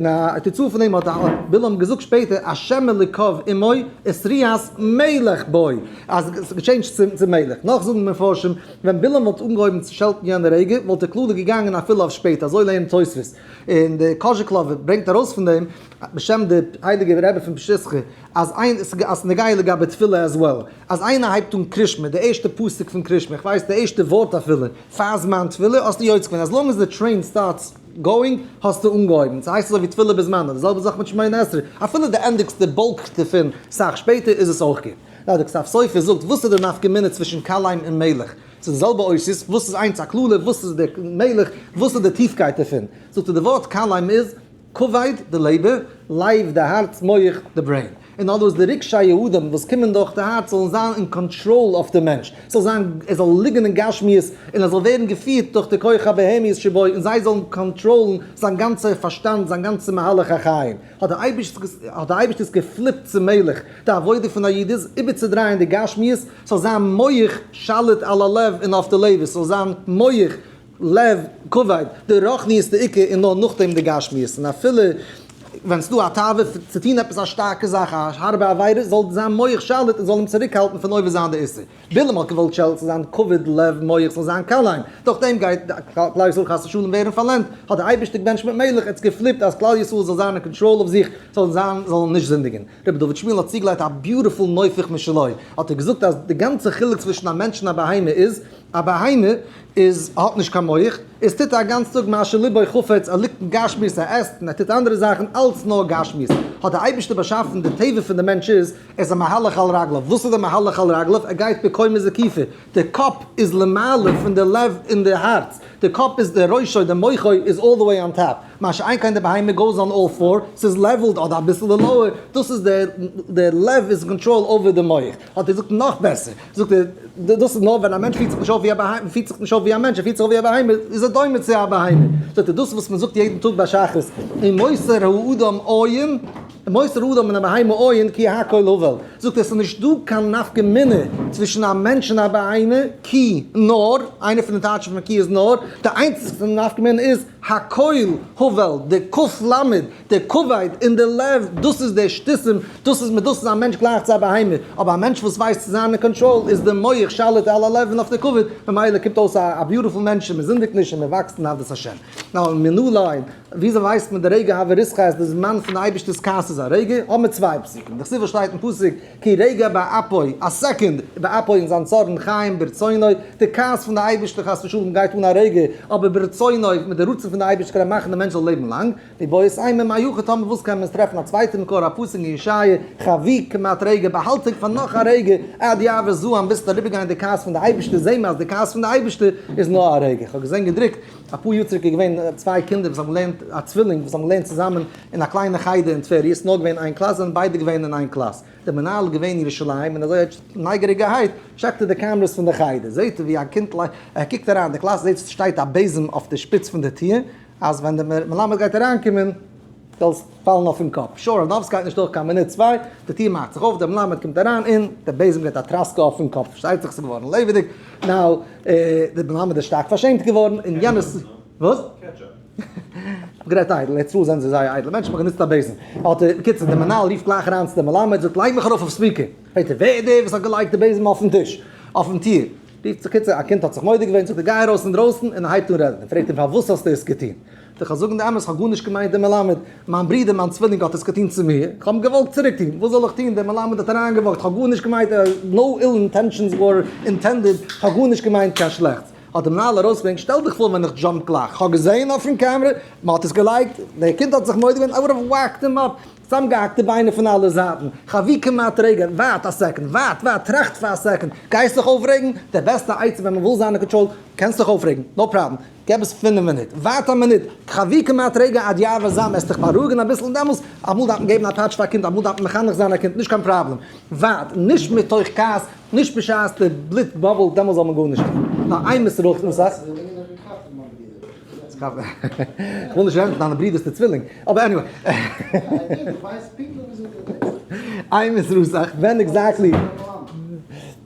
א תוצאה פון דעם האט בלעם געזאגט שפעטער השם אלוקיו עמו ותרועת מלך בו, אז עס האט גע change ט צו מלך. נאך זאגן די מפרשים, ווען בלעם וואלט אנגעהויבן צו שעלטן יענע רגע, וואלט די קללה געגאנגען אפילו אויף שפעטער, אזוי לערנט תוספות. און די קאזשיגלאווער ברענגט ארויס פון דעם, בשם די הייליגע רבי פון פשיסחא, אז איין, אז ס'איז נוגע לגבי תפילה as well, אז איינער הייבט אן קרישמע, די ערשטע פסוק פון קרישמע, איך ווייס די ערשטע ווארט אפילו, פאר זמן תפילה, האסטו יוצא געווען, as long as the train starts going, האסטו אנגעהויבן, ס'הייסט אזוי ווי תפילה בזמנה, די זעלבע זאך מיט שמונה עשרה, אפילו די ענדיגסט די bulk דערפון סאך שפעטער איז עס אויך גוט. נאר די כתב סופר זאגט, וואס איז די נפקא מינה צווישן כלם און מלך? ס'איז די זעלבע אותיות, וואס איז איינס א קללה, וואס איז די מלך, וואס איז די טיפקייט דערפון? זאגט ער די ווארט כלם איז, כבד, די לעבער, לב, די הארץ, מח, די brain. אין other words די רגשי האדם וואס קומען דורך די הארץ זאלן זיין אין קאנטראל אויף די מענטש, ס'זאל זיין, ער זאל ליגן אין גשמיות און ער זאל ווערן געפירט דורך די כח הבהמיות שבו און זיי זאלן קאנטראלן זיין גאנצע פארשטאנד, זיין גאנצע מהלך החיים. האט דער אייבערשטער עס גע flip ט צום מלך. די עבודה פון א איד איז איבערצודרייען די גשמיות, ס'זאל זיין מח שליט על הלב און אויף די לעבער, ס'זאל זיין מח, לב, כבד, די רוחניות די עיקר און נאר נאכדעם די גשמיות, און אפילו ווען ס'דא א תאווה צו טון עפעס א שטארקע זאך, א הארבע עבירה, זאל זיין מח שליט און זאל אים צוריקהאלטן פון עובר זיין די איסור. בלעם האט געוואלט שולט צו זיין כבד, לב, מח זאל זיין כלם, דורך דעם גייט כלל ישראל חס ושלום ווערן פארלענדט, האט דער אייבערשטער געבענטשט מיט מלך, ער האט עס גע flip ט אז כלל ישראל זאל זיין אין קאנטראל אויף זיך, זאלן זיין זאלן נישט זינדיגן. רבי דוד שמואל האט צוגעלייגט א beautiful נופך משלו, האט ער געזאגט אז די גאנצע חילוק צווישן א מענטש און א בהמה איז, א בהמה איז האט נישט קיין מח, עס טוט א גאנץ טאג מה שלבו חפץ, ער ליגט אין גשמיות, ער עסט און ער טוט אנדערע זאכן, אלץ נאר גשמיות. האט דער אייבערשטער באשאפן די טבע פון די מענטש איז, ער איז א מהלך על רגליו, וואס איז די מהלך על רגליו? ער גייט בקומה זקופה, די קאפ איז למעלה פון די לב און די הארץ, די קאפ איז די ראשו, די מוחו איז all the way on top, מה שאין כן די בהמה goes on all four, ס'איז leveled אדער אביסל lower, דאס איז די לב איז אין קאנטראל over די מח. האט ער געזאגט נאך בעסער, זאגט ער, דאס איז נאר ווען א מענטש פירט זיך נישט אויף ווי א בהמה, פירט זיך נישט אויף ווי א מענטש, ער פירט זיך אויף ווי א בהמה, איז ער דומה צו א בהמה. זאגט ער, דאס וואס מען זאגט יעדן טאג ביי שחרית, ומוסר האדם אין, מוסר האדם מן הבהמה אין כי הכל הבל, זאגט ער, עס איז נישט דא קיין נפקא מינה צווישן א מענטש און א בהמה, כי נאר, איינע פון די טייטשן פון כי איז נאר, די איינציגסטע נפקא מינה איז, הכל הבל, די ק ל, די כבד און די לב, דאס איז די שטותים, דאס איז מיט דאס איז א מענטש גלייך צו א בהמה, אבער א מענטש וואס ווייסט צו זיין אין קאנטראל איז די מח שליט על הלב און אויף די כבד, ממילא קומט אויס א beautiful מענטש און מען זינדיגט נישט און מען וואקסט אין עבודת השם. נאר מנא לן, וויאזוי ווייסט מען די רגע הוה ריתחא אז די זמן פון די אייבערשטער'ס כעס איז א רגע? האבן מיר צוויי פסוקים, דכתיב וואס שטייט אין פסוק כי רגע באפו, א second, באפו אין זיין צארן חיים ברצונו, די כעס פון די אייבערשטער חס ושלום גייט אן א רגע, אבער ברצונו, מיט די רצון. רצון פון די אייבערשטער קען מאכן די מענטש זאל לעבן לאנג, ואיבעית אימא מהיכא תימא וואס קען מען עס טרעפן א צווייטע מקור א פסוק אין ישעיה חבי כמעט רגע באהאלט זיך פאר נאך א רגע עד יעבור זעם ביז ס'וועט אריבערגיין די כעס פון די אייבערשטער זעהן מיר אז די כעס פון די אייבערשטער איז נאר א רגע. כ'האב געזעהן געדרוקט אפאר יאר צוריק איז געווען צוויי קינדער וואס האבן געלערנט א צווילינג וואס האבן געלערנט צוזאמען אין א קליינע חדר אין טבריה ס'איז נאר געווען איין קלאס זענען ביידע געווען אין איין קלאס דער מנהל איז געווען אין ירושלים און אזוי נייגעריגערהייט טשעקט ער די cameras פון די חדר זעהט ער ווי א קינד ער קוקט אריין אין די קלאס זעהט ס'שטייט א בעזעם אויף די שפיץ פון די טיר אז ווען די מלמד גייט אריינקומען זאל עס פאלן אויפן קאפ. sure enough סגייט נישט דורך קיין מינוט צוויי, די טיר מאכט זיך אויף, דער מלמד קומט אריין און דער בעזעם געט א טראסקע אויפן קאפ, פארשטייט זיך ס'איז געווארן לעבעדיג, now דער מלמד איז שטארק פארשעמט געווארן און יענער ס. וואס? גערעדט איידל, ארץ ישראל זענען זיי זייער איידלע מענטשן, מ'האט גענוצט א בעזעם. האט ער, בקיצור דער מנהל רופט גלייך אריין צו דעם מלמד, זאגט לייג מיך ארויף אויף speaker. פרעגט ער ווער איז דער וואס האט געלייגט די בעזעם אויפן טיש, אויפן טיר? רופט זיך קיצור, א קינד האט זיך מודה געווען, זאגט ער גיי ארויס אינדרויסן און ער הייבט אן רעדן, פרעגט אים פארוואס האסטו עס געטון? זאגט ער כ'וועל זאגן די אמת, כ'האב גארנישט געמיינט דער מלמד, מיין ברודער מיין צווילינג האט עס געטון צו מיר, כ'האב אים געוואלט צוריק טון, וואס זאל איך טון, דער מלמד האט אריינגעוואקט, כ'האב גארנישט געמיינט, no ill intentions were intended, כ'האב גארנישט געמיינט קיין שלעכטס. האט דער מנהל ארויסגעברענגט, שטעל דיך פאר ווען איך jump גלייך, כ'האב געזען אויפן קעמרע, מ'האט עס געלייגט, דער קינד האט זיך מודה געווען, I would have whacked him up, צוזאמגעהאקט די ביינער פון אלע זייטן, חבי כמעט רגע, ווארט א second, ווארט, ווארט, טראכט פאר א second, גייסט זיך אויפרעגן? די בעסטע עצה ווען מ'וויל זיין אין קאנטראל, קענסט זיך אויפרעגן, no problem, געב עס פינף מינוט, ווארט א מינוט, חבי כמעט רגע עד יעבור זעם, עסט דיך בארואיגן אביסל און דעמאלס, אמאל דארף מען געבן א פאטש פאר א קינד, אמאל דארף מען מחנך זיין א קינד, נישט קיין פראבלעם, ווארט, נישט מתוך כעס, נישט בשעת די בלוט bubble ט, דעמאלס זאל מען גארנישט טון. נאר איין מסר'ל איך נוסח. כ'וויל נישט רעדן פון דיינע ברידערס די צווילינג, אבער anyway. איין מסר'ל ווען exactly,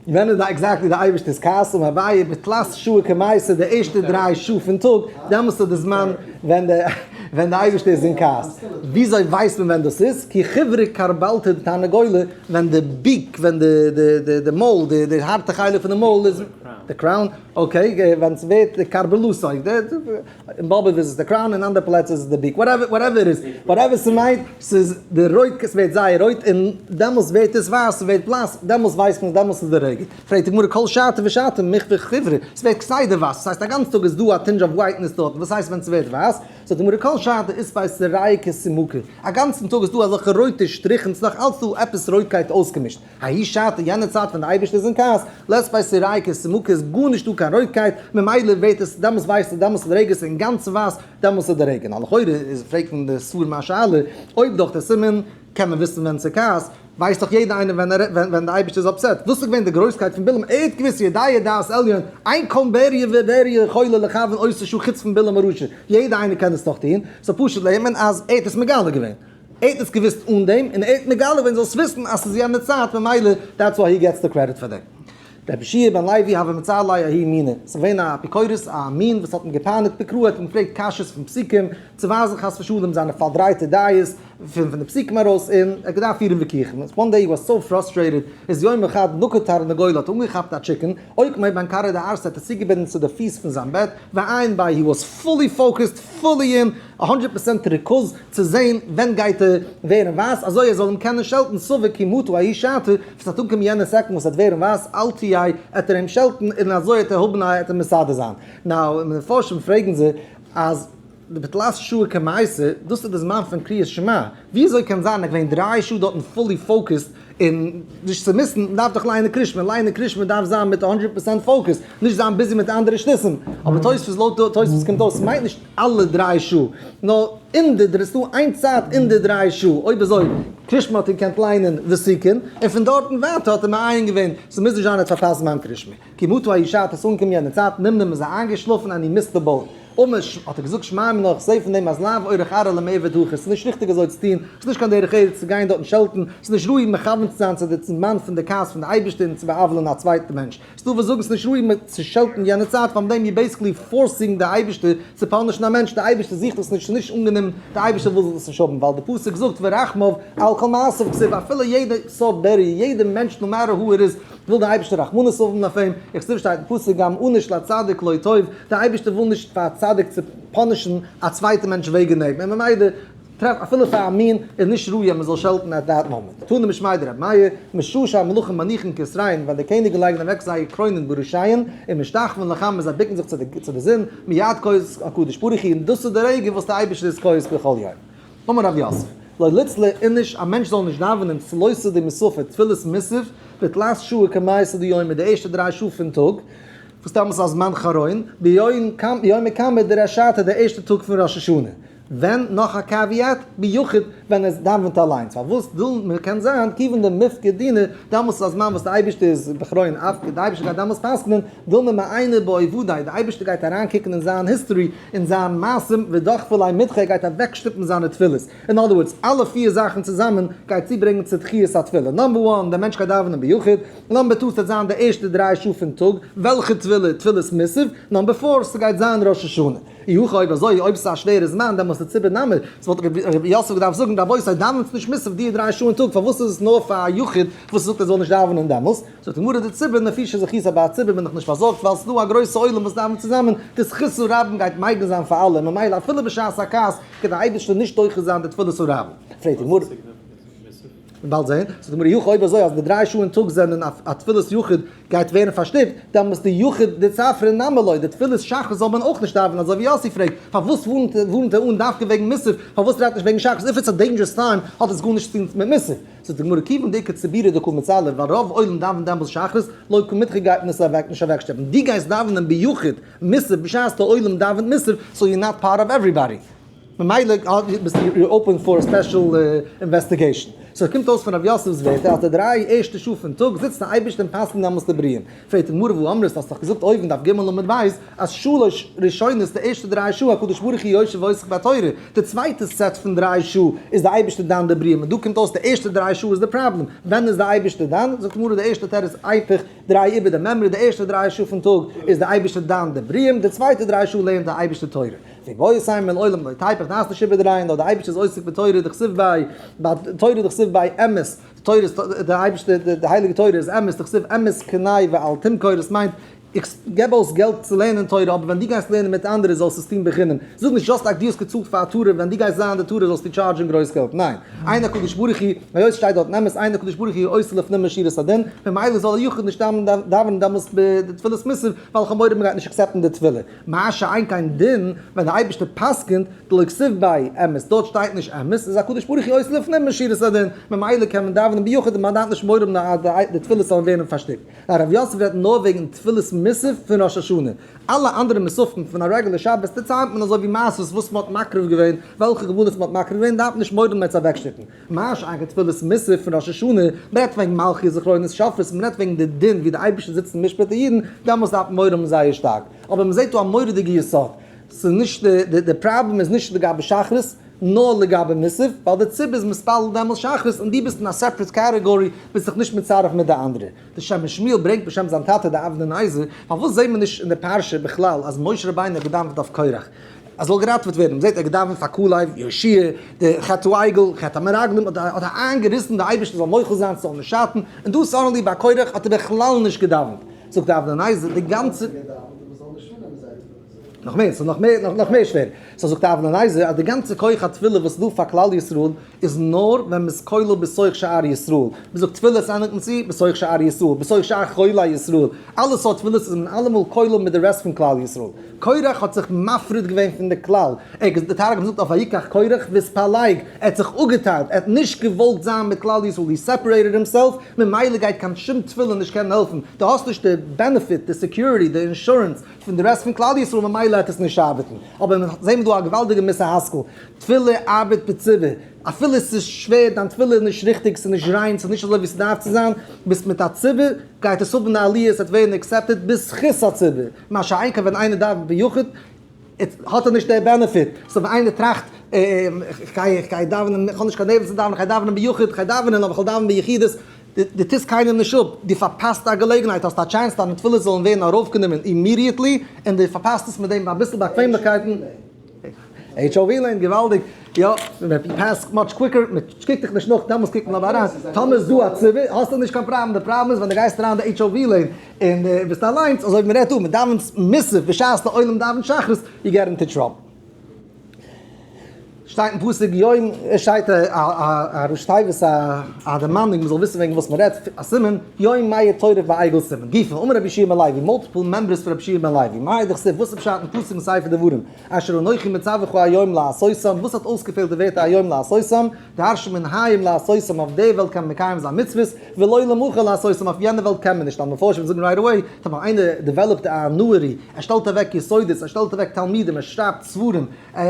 ווען איז exactly די אייבערשטער'ס כעס אמר אביי בתלת שעה קמייתא די ערשטע דריי שעה פון טאג, דעמאלס איז די זמן ווען די ווען די אייבערשטער איז אין כעס. וויאזוי ווייסט מען ווען דאס איז? כי חיוורא כרבלתא דתרנגולא, ווען די beak, ווען די די די די מויל, די די הארטע חלק פון די מויל איז, די crown, okay, ווען ס'ווערט די כרבלתא, אין באבוב איז עס די crown, אין אנדערע פלעצער איז עס די beak, whatever, whatever it is, whatever ס'מיינט, ס'איז די רויט, ס'ווערט זייער רויט, און דעמאלס ווערט עס ווייס, ס'ווערט בלאס, דעמאלס ווייסט מען אז דעמאלס איז די רגע. פרעגט די גמרא כל שעתא ושעתא מיחוור חיוורא, ס'ווערט כסדר ווייס, דאס הייסט א גאנץ טאג איז דא א tinge of whiteness דארטן, וואס הייסט ווען ס'ווערט ווייס? זאגט די גמרא כל שעתא אית ביה סירקי סומקא, א גאנצן טאג איז דא אזעלכע רויטע שטריכן, ס'איז נאך אלץ דא עפעס רויטקייט אויסגעמישט. ההיא שעתא, יענע צייט ווען די אייבערשטער איז אין כעס, לית ביה סירקי סומקא איז גארנישט דא קיין רויטקייט, ממילא ווערט עס, דעמאלס ווייסטו, דעמאלס איז די רגע, ס'איז אינגאנצן ווייס, דעמאלס איז די רגע. נאר לכאורה איז, פרעגט מען די ספרים א שאלה, אויב דורך די סימן קען מען וויסן ווען ס'איז כעס, ווייסט דאך יעדער איינער ווען ער, ווען די אייבערשטער איז upset. וואס איז געווען די גרויסקייט פון בלעם? ער האט געוואוסט יודע דעת עליון, אין כל בריה ובריה יכולה לכוון אותה שעה חוץ פון בלעם הרשע. יעדער איינער קען עס דאך טון. ס'איז פשוט לערנט מען אז ער האט עס מגלה געווען. ער האט עס געוואוסט אן דעם, און ער האט מגלה געווען זאלסט וויסן אז ס'איז יענע צייט, ממילא that's why he gets the credit פאר דעם. רבי יהושע בן לוי הוה מצער ליה ההוא מינא, ס'איז געווען א אפיקורס א מין וואס האט אים געפייניגט בקראי האט אים געפרעגט קשיות פון פסוקים צו ווייזן חס ושלום זיינע פארדרייטע דעות פון די פסוקים ארויס און ער האט געדארפט פירן וויכוחים, one day he was so frustrated איז יומא חד נקט תרנגולא האט אנגעכאפט א chicken אוקמיה בין כרעיה דערסא האט עס צוגעבינדן צו די פיס פון זיין בעט ועיין ביה he was fully focused fully in א הונדרעט percent ריכוז צו זעהן ווען גייט ער ווערן ווייס אזוי ער זאל אים קענען שעלטן סבר כי מטא ההיא שעתא, וואס וועט אנקומען יענע second וואס וועט ווערן ווייס אלטיי עט ער אים שעלטן און אזוי עט ער האבן א עט ער מסדר זיין. now אין מפרשים פרעגן זיי אז די בתלת שעה קמייתא דאס איז די זמן פון קריאת שמע, וויאזוי קען זיין ער געווען דריי שעה דארטן fully focused און נישט צו מיסן, מען דארף דאך לייענען קרישמע, לייענען קרישמע דארף זיין מיט הונדרעט percent focus, נישט זיין busy מיט אנדערע שטותים, אבער תוספות לויט תוספות קומט אויס ס'מיינט נישט אלע דריי שעה, נאר אין די דריי, ס'דא איין צייט אין די דריי שעה, אויב אזוי קרישמע האט ער געקענט ליינען ותיקין, און פון דארטן ווייטער האט ער מעיין געווען, ס'מוז נישט זיין ער האט פארפאסט זמן קרישמע. כי מטא ההיא שעתא ס'איז אנגעקומען יענע צייט, נמנם איז ער איינגעשלאפן אני מסתבר. אמר ש, האט ער געזאגט שמע מינה איך זעה פון דעם אז לאו אורח ארעא למעבד הכי, ס'איז נישט ריכטיג אזוי צו טון, ס'איז נישט קיין דרך ארץ צו גיין דארטן שעלטן, ס'איז נישט ראוי מכוון צו זיין צו די זמן פון די כעס פון די אייבערשטער און צו בא'עוול'ן א צווייטן מענטש. ס'איז דא וואס זאגן ס'איז נישט ראוי צו שעלטן יענע צייט, פאר דעם you basically forcing די אייבערשטער צו punish ן א מענטש, די אייבערשטער זוכט עס נישט, ס'איז נישט אנגענומען, די אייבערשטער וויל עס נישט האבן, ווייל די פסוק זאגט ורחמיו על כל מעשיו כתיב אפילו יעדע סארט בריה, יעדע מענטש no matter who it is, וויל דער אייבערשטער רחמנות האבן אויף אים, איך זעה שטייט אין פסוק גם ענוש לצדיק לא טוב, דער אייבערשטער וויל נישט פאר א צדיק צו punish ן א צווייטע מענטש וועגן אים, און ממילא טרעף אפילו פאר א מין איז נישט ראוי אז מען זאל שעלטן at that moment. תנא משמיה דרבי מאיר, משעה שהמלכים מניחין כתריהן, ווען די קעניגן לייגן אוועק זייער קרוינען בראשיהן, ומשתחווין לחמה זיי ביקן זיך צו די זון, מיד כועס הקדוש ברוך הוא, און דאס איז די רגע וואס די אייבערשטער איז כועס בכל יום. אמר רב יוסף, לא ליצלי איניש א מענטש זאל נישט דאווענען צלותא דמוספא תפילת מוסף בתלת שעה קמייתא דיומא די ערשטע דריי שעה פון טאג, וואס דאמאלס איז א זמן חרון, ביומא קמא דריש שעתא די ערשטע טאג פון ראש השנה. ווען נאך א caveat, ביחיד ווען עס דאווענט אליינס, פארוואס וויל מען קען זיין כיוון דמיפקד דינא, דאמאלס איז א זמן וואס די אייבערשטער איז בחרון אף, די אייבערשטער גייט דאמאלס פסק'נען, וויל מען מעינא בעובדיה, די אייבערשטער גייט אריינקוקן אין זיין history, אין זיין מעשים, ודחפי ליה מידחא, ער גייט אוועקשטופן זיינע תפילות. אין other words, אלע פיר זאכן צוזאמען גייט צוברענגען צו דחיית התפילה. number one, דער מענטש גייט דאווענען ביחיד. number two, ס'וועט זיין די ערשטע דריי שעה פון טאג, וועלכע תפילה? תפילת מוסף. number four, ס'גייט זיין ראש השנה. אי הכי אויב אזוי, אויב ס'איז א שווערע זמן, דעמאלס איז ציבור נמי, ס'וואלט רבי יוסף געדארפט זאגן, רבותי, דאווענטס נישט מוסף די דריי שעה אין טאג, פארוואס איז עס נאר פאר א יחיד וואס זאגט ער זאל נישט דאווענען דעמאלס? זאגט די גמרא די ציבור נפישא זכותא ביי א ציבור בין איך נישט פארזארגט ווייל ס'דא א גרויסע עולם וואס דאווענט צוזאמען, די זכות הרבים גייט מגין זיין פאר אלע, ממילא אפילו בשעת הכעס קען די אייבערשטער נישט דוחה זיין די תפילת הרבים. פרעגט די גמרא. מ'וועט באלד זען. זאגט די גמרא אי הכי אויב אזוי אז די דריי שעה אין טאג זענען א תפילת יחיד גייט ווערן פארשטופט, דעמאלס די יחיד דצפרא נמי לא, די תפילת שחרית זאל מען אויך נישט דאווענען אזוי ווי יוסי פרעגט, פארוואס ווארנט ער אן דווקא וועגן מוסף, פארוואס רעדט נישט וועגן שחרית, if it's a dangerous time האט עס גארנישט צו טון מיט מוסף. זאגט די גמרא כיוון דאיכא ציבורא דקא מצלי ווייל רוב עולם דאווענט דעמאלס שחרית, לא קא מידחי גייט מען עס אוועק נישט אוועקשטופן, דו גייסט דאווענען ביחיד מוסף בשעת די עולם דאווענט מוסף, so you're not part of everybody. ממילא ביסטו you're open for special investigation. so קומט אויס פון רב יוסף'ס ווערטער אז די דריי ערשטע שעה פון טאג זיצט די אייבערשטער און פסק'נט דעמאלס די בריאים. פרעגט די גמרא והא אמרת האסט דאך געזאגט אויבן דף ג' עמוד ב' אז שלש ראשונות די ערשטע דריי שעה הקדוש ברוך הוא יושב ועוסק בתורה, די צווייטע set פון דריי שעה איז די אייבערשטער דן די בריאים און דא קומט אויס די ערשטע דריי שעה איז די פראבלעם, ווען איז די אייבערשטער דן? זאגט די גמרא די ערשטע תירוץ איפוך דריי איבער די מימרא די ערשטע דריי שעה פון טאג איז די אייבערשטער דן די בריאים, די צווייטע דריי שעה לערנט די אייבערשטער תורה. ואיבעית אימא לעולם לא תיפוך דארפסט נישט איבערדרייען נאר די אייבערשטער איז עוסק בתורה דכתיב ביה בתורה דכתיב ביה אמת, די תורה איז די אייבערשטער די הייליגע תורה איז אמת דכתיב אמת קנה ואל תמכור עס מיינט איך געב אויס געלט צו לערנען תורה אבער ווען דו גייסט לערנען מיט אנדערע זאלסט עס טון בחינם, זאג נישט just like דו האסט געצאלט פאר א תורה ווען דו גייסט זיין די תורה זאלסטו טשארדזשען גרויס געלט, ניין, אין הקדוש ברוך הוא, היות שטייט דארט אמת אין הקדוש ברוך הוא עושה לפנים משורת הדין, ממילא זאל א יחיד נישט דאווענען דעמאלס בתפילת מוסף ווייל כ'האב מורא מ'גייט נישט accept ן די תפילה. מה שאין כן דין, ווען דער אייבערשטער פסק'נט, דלא כתיב ביה אמת, דארט שטייט נישט אמת, איז הקדוש ברוך הוא עושה לפנים משורת הדין, ממילא קען מען דאווענען ביחיד און מען דארף נישט מורא האבן אז די תפילות זאלן ווערן פארשטופט. הרב יוסף רעדט נאר וועגן תפילת מוסף פון ראש השנה, אלע אנדערע מוספים פון א רעגולער שבת דערציילט מען אזוי ווי מעשות וואס מען האט מקריב געווען, וועלכע קרבנות מען האט מקריב געווען, דארף מען נישט מורא האבן עס אוועקשטופן. מה שאין כן תפילת מוסף פון ראש השנה, מען רעדט וועגן מלכיות זכרונות שופרות, מען רעדט וועגן די דין ווי די אייבערשטער זיצט און משפט די אידן, דעמאלס דארף מען מורא האבן זייער שטארק. אבער מען זעט דא א מורא'דיגע יסוד, ס'איז נישט די די פראבלעם איז נישט לגבי שחרית, נאר לגבי מוסף, ווייל די ציבור איז מתפלל דעמאלס שחרית און דו ביסט אין א separate category, ביסט זיך נישט מצרף מיט די אנדערע. די שם משמואל ברענגט בשם זיין טאטע די אבני נזר, פארוואס זעט מען נישט אין די פרשה בכלל אז משה רבינו האט געדאווענט אויף קרח? ער זאל געראטעוועט ווערן, מ'זעט ער האט געדאווענט פאר כלב, יהושע, די חטא העגל, חטא המרגלים, האט ער איינגעריסן די אייבערשטער זאל מוחל זיין, ס'זאל נישט שאטן, און דא suddenly ביי קרח האט ער בכלל נישט געדאווענט, זאגט די אבני נזר, די גאנצע. נאך מער, ס'איז נאך מער, נאך מער שווער, so זאגט די אבני נזר אז די גאנצע כח התפילה וואס איז דא פאר כלל ישראל איז נאר ווען מ'איז כולל בתוך שאר ישראל, מ'זאגט תפילה ענדיגט מען צו בתוך שאר ישראל, בתוך שאר חולי ישראל, אלע סארט תפילות איז מען אלעמאל כולל מיט די רעסט פון כלל ישראל. קורח האט זיך מפריד געווען פון די כלל, ער האט די תרגום זאגט אויף ויקח קורח והתפלג, ער האט זיך אפגעטיילט, ער האט נישט געוואלט זיין מיט כלל ישראל, he separated himself, ממילא גייט קיין שום תפילה נישט קענען העלפן, דו האסט נישט די benefit, די security, די אינשורענס פון די רעסט פון כלל ישראל ממילא העט עס נישט ארבעטן, אבער זעהן מיר דא א געוואלדיגע מוסר השכל, תפילה ארבעט בציבור, אפילו עס איז שווער, דיין תפילה איז נישט ריכטיג, ס'איז נישט ריין, ס'איז נישט אזוי ווי ס'דארף צו זיין, ביסט מיט א ציבור, גייט עס האבן א עליה, עס וועט ווערן accepted בזכות הציבור. מה שאין כן ווען איינער דאווענט ביחיד, האט ער נישט די benefit. so ווען איינער טראכט, איך גיי, איך גיי דאווענען, איך האב נישט קיין נערוון צו דאווענען, איך גיי דאווענען ביחיד, איך גיי דאווענען, אבער איך וועל דאווענען ביחידות, דו טוסט קיינעם נישט אפ, דו פארפאסט א געלעגנהייט, האסט א chance דיינע תפילות זאלן ווערן ארויפגענומען immediately, און דו פארפאסט עס מיט דעם אביסל באקוועמליכקייטן. HOV lane, געוואלדיג! יא, מען pass ט much quicker, מען קוקט דיך נישט נאך, דעמאלס קוקט מען אבער אריין, טאמער איז דא א ציבור האסטו נישט קיין פראבלעם, די פראבלעם איז ווען די גייסט אריין די HOV lane און די ביסט אליינס, אזוי ווי מען רעדט דא, מען דאווענט מוסף בשעת די עולם דאווענט שחרית, you get into trouble. שטייט אין פסוק יום, עס שטייט א ראשי תיבות א דערמאנונג מען זאל וויסן וועגן וואס מען רעדט, א סימן, יום מאה טורף בעגל סימן, גופא, אמר רבי יהושע בן לוי, multiple מימרות פון רבי יהושע בן לוי, מאי דכתיב, וואס איז פשט אין פסוק אין ספר דברים, אשר אנכי מצווך היום לעשותם, וואס האט אויסגעפעלט די ווערטער היום לעשותם, דרש'נט מען היום לעשותם אויף די וועלט קען מען מקיים זיין מצוות, ולא למחר לעשותם אויף יענע וועלט קען מען נישט, ווייל מפרשים זאגן right away, טאמער איינער develop ט א annuity, ער שטעלט אוועק יסודות, ער שטעלט אוועק תלמידים, ער שרייבט ספרים, ער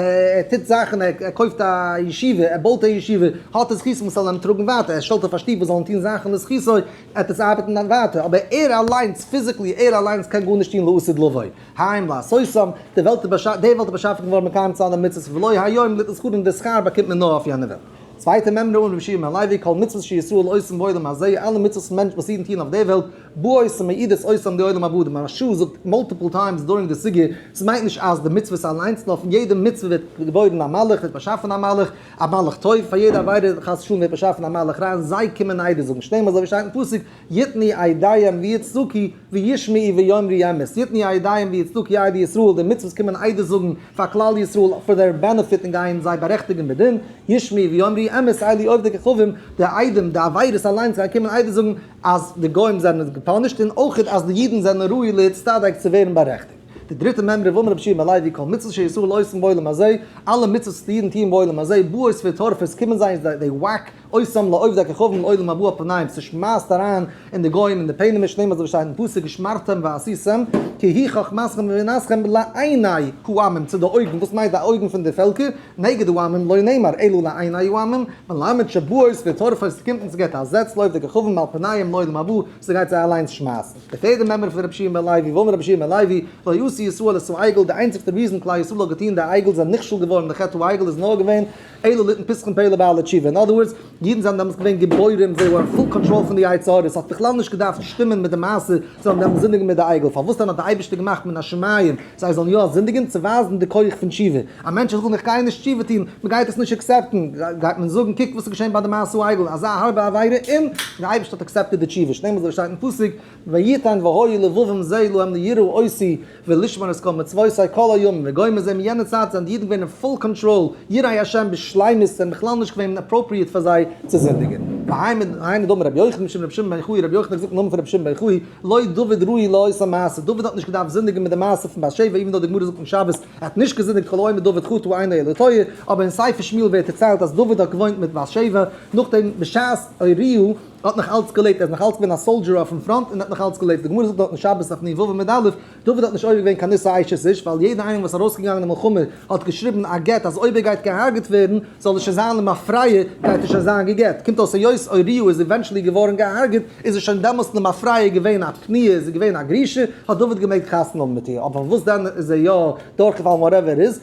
טוט זאכן, ער קויפט א ישיבה, ער בויט א ישיבה, האט ער זכותים וואס זאלן אים טראגן ווייטער, ער שטעלט אויף א שטוב וואס זאלן טון זאכן לזכותו, עפעס ארבעטן דאן ווייטער, אבער ער אליינס, physically, ער אליינס קען גארנישט טון לעתיד לבוא. היום לעשותם, די וועלט איז באשאפן געווארן מקיים צו זיין די מצוות ולא היום ליתן שכרם, די שכר באקומט מען נאר אויף יענע וועלט. צווייטע מימרא אמר רבי יהושע בן לוי, כל מצוות שישראל עושים בעולם הזה, אלע מצוות מענטש וואס אידן טוען אויף די וועלט, באות ומעידות אותם לעולם הבא, די מהרש"א זאגט multiple times during די סוגיא, ס'מיינט נישט אז די מצוות אליינס, נאר פון יעדע מצוה ווערט געבוירן א מלאך, ווערט באשאפן א מלאך, א מלאך טוב, פאר יעדע עבירה חס ושלום ווערט באשאפן א מלאך רע, און זיי קומען עדות זאגן, שנאמר אזוי ווי שטייט אין פסוק, יתנו עדיהם ויצדקו וישמעו ויאמרו אמת, יתנו עדיהם ויצדקו עדי ישראל, די מצוות קומען עדות זאגן פאר כלל ישראל פאר their benefit און גייען זיי בארעכטיגן בדין, ישמעו ויאמרו אמת אלו עובדי כוכבים, די עדים, די עבירות אליינס גייען קומען עדות זאגן אז די גוים זענען גע punish ט און אויך אז די אידן זענען ראוי להצטדק צו ווערן בארעכטיגט. די דריטע מימרא ואמר רבי יהושע בן לוי כל מצוות שישראל עושים בעולם הזה, אלע מצוות וואס די אידן טוען בעולם הזה, באות וטורפות קומען זיי און זיי whack אותם לעובדי כוכבים לעולם הבא פניהם, ס'שמייסט אריין אין די גוים אין די פענעמער שנאמר אזוי ווי שטייט אין פסוק ושמרתם ועשיתם כי היא חכמתכם ובינתכם לעיני העמים צו די אויגן, וואס מיינט די אויגן פון די פעלקער? נגד העמים לא נאמר אלא לעיני העמים, מלמד שבאות וטורפות ס'קומט און ס'געט א זעץ לעובדי כוכבים על פניהם לעולם הבא, ס'גייט זיי אליינס שמייסן. די פערדע מימרא פון רבי יהושע בן לוי, ואמר רבי יהושע בן לוי, לא עשו ישראל את העגל, די איינציגסטע reason כלל ישראל האט געטון די עגל זענען נכשל געווארן די חטא העגל איז נאר געווען אלא ליתן פתחון פה לבעלי תשובה, in other words, אידן זענען דעמאלטס געווען גיבורים, זיי ווערן full control פון די יצר הרע, ס'האט בכלל נישט געדארפט שטימען מיט די מעשה, זיי זאלן דעמאלטס זינדיגן מיט די עגל, פארוואס דען האט די אייבערשטער געמאכט מן השמים זיי זאלן יא זינדיגן? צו ווייזן די כח פון תשובה, א מענטש וואס זאגט איך גיי נישט תשובה טון, מ'גייט עס נישט accept ן, גייט מען זאגן קוק וואס איז געשען ביי די מעשה העגל, אזא הארבע עבירה און די אייבערשטער האט accepted די תשובה, שנאמר אזוי שטייט אין פסוק, ויתן והיו לבבם זה להם ליראה אותי ולשמור את כל מצוותי כל הימים וגומר זה אין יענע צייט זענען די אידן געווען אין full control יראי השם בשלימות זענען בכלל נישט געווען appropriate פאר זיי צו זינדיגען. והיינו דאמר רבי יוחנן משום רבי שמעון בן יוחאי רבי יוחנן האט געזאגט אין נאמען פון רבי שמעון בן יוחאי לא דוד ראוי לאותה מעשה דוד האט נישט געדארפט זינדיגען מיט די מעשה פון בת שבע even though די גמרא זאגט אין שבת ער האט נישט געזינדיגט כל האומר דוד חטא אינו אלא טועה אבער אין ספר שמואל ווערט דערציילט אז דוד האט געוואוינט מיט בת שבע נאכדעם בשעת אוריהו האט נאך אלץ געלעבט, ער איז נאך אלץ געווען א soldier אויפן front און האט נאך אלץ געלעבט, די גמרא זאגט דארט אין שבת אויף נ"ו עמוד א', דוד האט נישט עובר געווען קיין נישואי אשת איש, ווייל יעדער איינער וואס איז ארויסגעגאנגען אין מלחמה האט געשריבן א גט אז אויב ער גייט געהארגעט ווערן זאל עס שוין זיין למפרע, גייט ער שוין זיין גע'גט, קומט אויס היות אוריהו איז eventually געווארן געהארגעט איז ער שוין דעמאלסט למפרע געווען א פנויה, איז ער געווען א גרושה, האט דוד געמעגט חתונה האבן מיט איר, אבער פארוואס דען איז ער יא דורכגעפאלן whatever איז.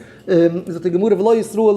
זאגט די גמרא ולא ישראל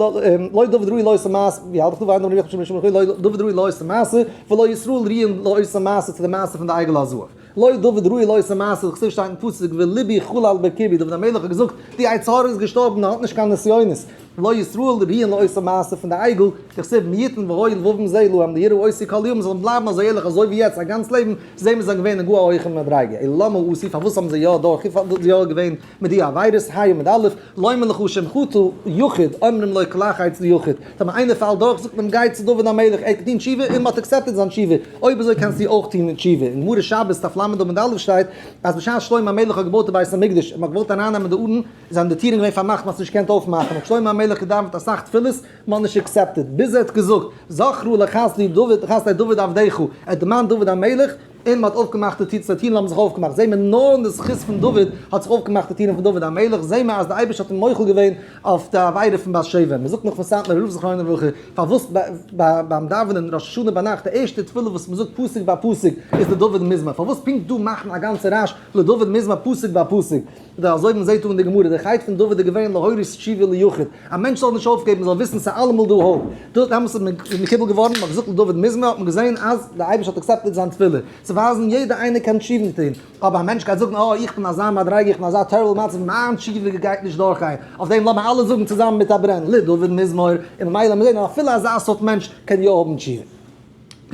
לא דוד ראוי לעושה מעשה, ווי האלט איך דא והיינו אמר רבי יוחנן משום רבי יוחאי לא דוד ראוי לאותה מעשה ולא ישראל ראויין לאותה מעשה צו די מעשה פון די עגל הזהב, לא דוד ראוי לאותה מעשה דכתיב שטייט אין פסוק ולבי חלל בקרבי דוד המלך האט געזאגט די יצר הרע איז געשטארבן ער האט נישט קיין נסיונות, ולא ישראל ראויין לאותה מעשה פון די עגל דכתיב מי יתן והיה לבבם זה להם ליראה אותי כל הימים זאלן בלייבן אזוי ערליך אזוי ווי יעצט א גאנץ לעבן זעהן מיר זיי זענען געווען אין גאר א הויכע מדריגה אלא למה עשו פארוואס האבן זיי יא דורך יא געווען מיט די עבירות ה' עמוד א', לומר לך שאם חטא יחיד אומרים לו כלך אצל יחיד, טאמער איינער פאלט דורך זאגט מען אים גיי צו דוד המלך ער האט געטון תשובה און מ'האט accepted זיין תשובה, אויב אזוי קענסטו אויך טון תשובה, אין גמרא שבת דף ל' עמוד א' שטייט אז בשעת שלמה המלך האט געבויט די בית המקדש און מ'האט געוואלט ארייננעמען די ארון זענען די טירן געווען פארמאכט מ'האט עס נישט געקענט אויפמאכן האט שלמה המלך געדאווענט אסאך תפילות מ'האט נישט accepted ביז ער האט געזאגט זכרה לחסדי דוד חסדי דוד עבדך ער האט דערמאנט דוד המלך און מען האט אויפגעמאכט די טיר, די טירן האבן זיך אויפגעמאכט, זעהן מיר נאר אין די זכות פון דוד האט זיך אויפגעמאכט די טירן פון דוד המלך, זעהן מיר אז די אייבערשטער האט אים מוחל געווען אויף די עבירה פון בת שבע, מען זאגט נאך פון סאטמאר רב זכרונו לברכה, פארוואס ביים דאווענען ראש השנה ביינאכט די ערשטע תפילה וואס מען זאגט פסוק ביי פסוק איז לדוד מזמור, פארוואס פונקט דא מאכט מען א גאנצע רעש לדוד מזמור פסוק ביי פסוק? אדער אזוי ווי מ'זעט דא אין די גמרא, די חטא פון דוד איז געווען להורות תשובה ליחיד, א מענטש זאל נישט אויפגעבן, זאל וויסן ס'איז אלעמאל דא hope. דאס דעמאלטס איז מקובל געווארן, מ'האט געזאגט לדוד מזמור האט מען געזען אז דער אייבערשטער האט accepted זיין תפילה, צו ווייזן יעדער איינער קען תשובה טון, אבער א מענטש גייט זאגן אה איך בין אזא מדריגה, איך בין אזא terrible מצב, מיין תשובה גייט נישט דורכגיין, אויף דעם לאמיר אלע זאגן צוזאמען מיט א ברען, לדוד מזמור, און ממילא מיר זען אז אפילו אזא סארט מענטש קען יא האבן תשובה.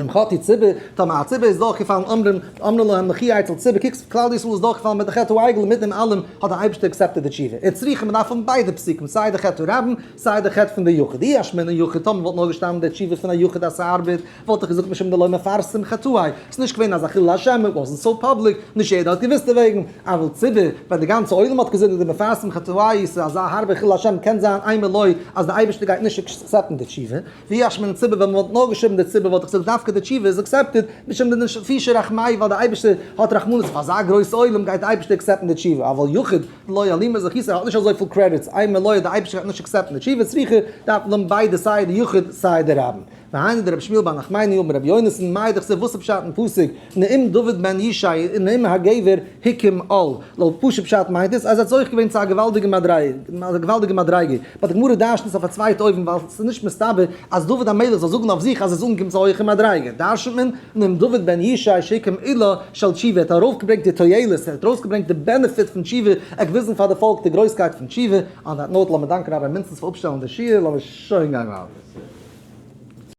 אם חטא ציבור, טאמער א ציבור איז דורכגעפאלן אומרים אמרו להם לכו אצל ציבור, קוקסט כלל ישראל איז דורכגעפאלן מיט די חטא העגל מיט דעם אלעם האט די אייבערשטער accepted די תשובה. וצריכא מען דארף האבן ביידע פסוקים סיי די חטא הרבים סיי די חטא פון די יחיד. אי אשמעינן יחיד טאמער וואלט נאר געשטאנען די תשובה פון א יחיד אז ס'ארבעט וואלט איך געזאגט משום דלא מפרסם חטאיה ס'איז נישט געווען אזא חילול השם it wasn't so public נישט יעדער האט געוואוסט דערוועגן אבל ציבור ווען די גאנצע עולם האט געזינדיגט דמפרסם חטאיה ס'איז אזא הארבע חילול השם קען זיין אימא לא אז די אייבערשטער גייט נישט accept ן די תשובה. ואי אשמעינן ציבור ווען מ'וואלט נאר געשריבן די ציבור וואלט איך געזאגט דווקא די תשובה איז accepted משום דנפישי רחמי ווייל די אייבערשטער האט רחמנות אויף אזא גרויסע עולם גייט די אייבערשטער accept ן די תשובה אבל יחיד דלא אלימא זכותיה האט נישט אזויפיל credits אימא לא די אייבערשטער גייט נישט accept ן די תשובה צריכא דארף מען האבן ביידע סיי די יחיד סיי די רבים והיינו דרבי שמואל בר נחמני אמר רבי יונתן מאי דכתיב וואס איז פשט אין פסוק נאום דוד בן ישי נאום הגבר הקים עול לויט פשוט פשט מיינט עס אז ער האט זוכה געווען צו א געוואלדיגע מדריגה, but די גמרא דרש'נט עס אויף א צווייטע אופן ווייל עס איז נישט מסתבר אז דוד המלך זאל זאגן אויף זיך אז ער איז אנגעקומען צו א הויכע מדריגה, דרש'נט מען נאום דוד בן ישי שהקים עולה של תשובה, ער האט ארויפגעברענגט די תועלת, ער האט ארויסגעברענגט די benefit פון תשובה, ער האט געוויזן פאר די פאלק די גרויסקייט פון תשובה, on that note לאמיר דאנקען רבי מינצעס פאר אפשטעלן די שיעור, לאמיר שוין גיין ווייטער.